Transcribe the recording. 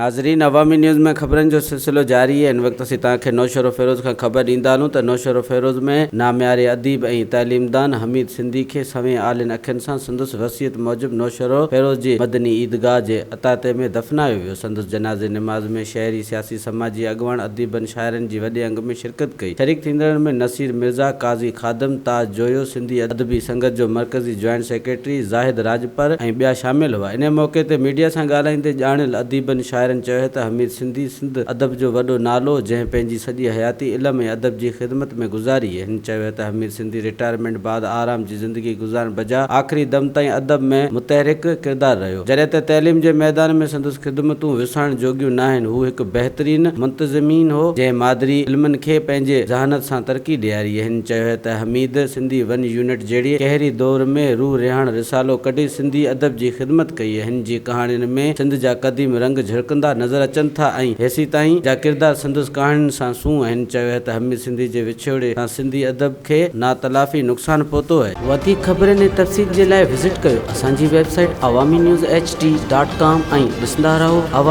ناظرين عوامي نيوز ۾ خبرن جو سلسلو جاري آهي هن وقت اسين توهان کي نوشهروفيروز کان خبر ڏيندا هلون ته نوشهروفيروز ۾ نامياري اديب ۽ تعليمدان حميد سنڌي کي سوين آلين اکين سان سندس وصيت موجب نوشهروفيروز جي مدني عيدگاهه جي اطاطي ۾ دفنايو ويو سندس جنازي نماز ۾ شهري سياسي سماجي اڳواڻ اديبن شاعرن جي وڏي انگ ۾ شرڪت ڪئي شريڪ ٿيندڙن ۾ نصير مرزا قاضي خادم تاج جويو سنڌي ادبي سنگت جو مرڪزي جوائنٽ سيڪريٽري زاهد راڄپر ۽ ٻيا شامل هئا. انهيء موقعي تي ميڊيا سان ڳالهائيندي ڄاڻايل اديبن شاعرن چيو ته حميد سنڌي سنڌ ادب جو وڏو نالو هو جنهن پنهنجي سڄي حياتي علم ۽ ادب جي خدمت ۾ گذاري. هن چيو ته حميد سنڌي رٽائرمينٽ بعد آرام جي زندگي گذارڻ بجاء آخري دم تائين ادب ۾ متحرڪ ڪردار رهيو. جڏهن ته تعليم جي ميدان ۾ سندس خدمتون وسارڻ جوڳيون ناهن. هو هڪ بهترين منتظمين هو، جنهن مادري علمن کي پنهنجي ذهانت سان ترقي ڏياري. هن چيو ته حميد سنڌي ون يونٽ جهڙي قهري دور ۾ روح رهاڻ رسالو ڪڍي سنڌي ادب جي خدمت ڪئي. هن جي ڪهاڻين ۾ سنڌ جا قديم رنگ جهرڪندا نظر اچن ٿا ۽ هيسيتائين جا ڪردار سندس ڪهاڻين سان سونهن. هن چيو ته حميد سنڌي جي وڇوڙي سان سنڌي ادب کي ناتلافي نقصان پهتو آهي. وڌيڪ خبرن ۽ تفصيل جي لاء وزٽ ڪيو اسان جي website Awami news H D dot com ۽ ڏسندا رهو عوامي.